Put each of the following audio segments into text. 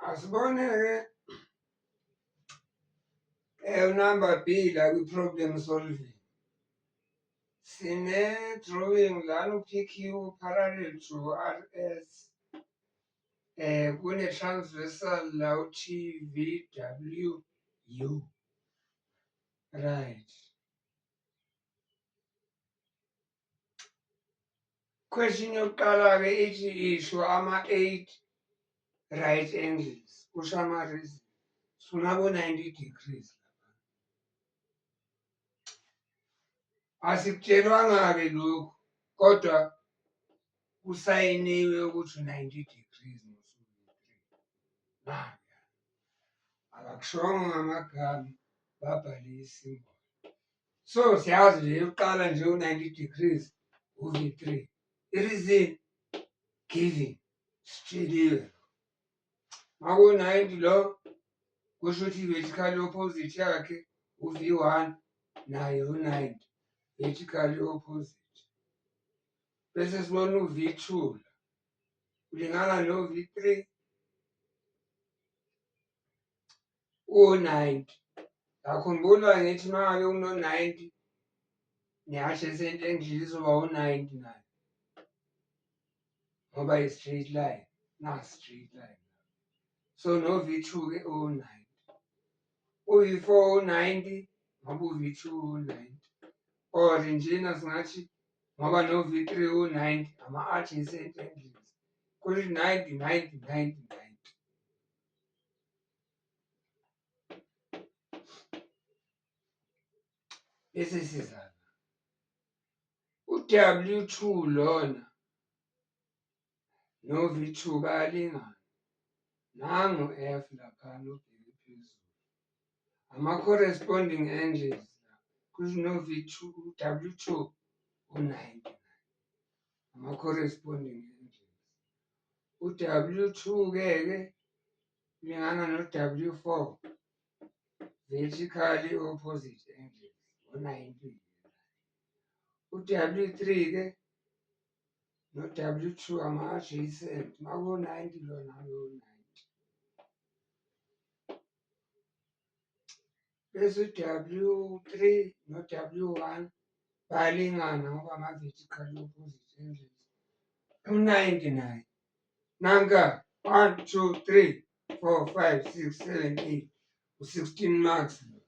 Asibone-ke u-number B la kwi-problem solving. Sine-drawing lana u-PQ parallel to RS. Kune-transversal la u-T V W U. Right. Question yokuqala-ke ithi isho ama-eight right angles, kusho ama-reason. Sifuna bo-90 degrees lapha. Asikutshelwanga-ke lokhu kodwa kusayiniwe ukuthi u-90 degrees ngosuku lwe-three. Nakuya. Abakushongo ngamagama babhale isimbolo. So siyazi nje yokuqala nje u-90 degrees u-V3. I-reason giving sitsheliwe. Maku-90 lo kusho ukuthi i-vertical opposite yakhe u-V1 naye u-90 vertical opposite. Bese sibona u-V2 la ulingana no-V3 u-90. Ngakhumbula ngithi uma ngabe uno-90 ne-adjacent angle izoba u-90 nayo ngoba i-straight line, na straight line. So no-V2 ke u-90. U-V4 u-90 ngoba u-V2 u-90. Or njena singathi ngoba no-V3 u-90 ama-adjacent angles. Kusho 90 90 90 90. Bese sizala. U-W2 lona no-V2 bayalingana. Nangu F laphana ubheke phezulu. Ama-corresponding angles la kusho no-V2 W2 u-90. Ama-corresponding angles. U-W2 ke ke ulingana no-W4 vertically opposite angles ngo-90. U-W3 ke no-W2 ama-adjacent maku-90 lona lo-90. Bese u-W3 no-W1 bayalingana ngoba ama-vertical opposite angles u-90 naye. Nanka 1 2 3 4 5 6 7 8 u-16 marks lo.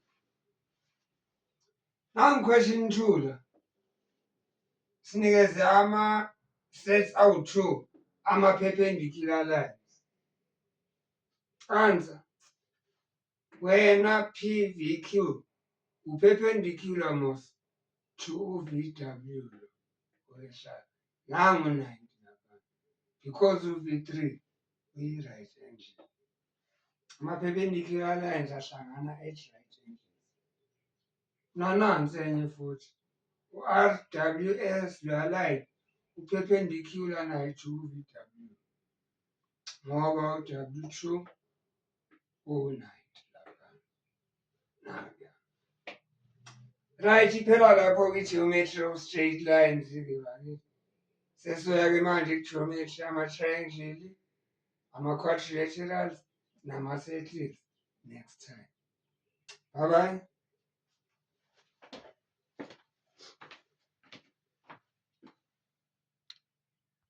Nangu question 2 la. Sinikeze ama-sets awu-2 ama-perpendicular lines. Answer. Wena PVQ u-perpendicular mos to u-VW lo owehlala. Nangu 90 lapha. Because u-V3 uyi-right angle. Ama-perpendicular lines ahlangana at right angles. Nanansi enye futhi. U-RWS loya line u-perpendicular naye to u-VW. Ngoba u-W2 u-90 lapha. Nakuya. Right, iphela lapho-ke i-geometry of straight lines-ke bakithi. Sesizoya-ke manje ku-geometry ama-triangle, ama-quadrilaterals nama-circles next time. Bye bye.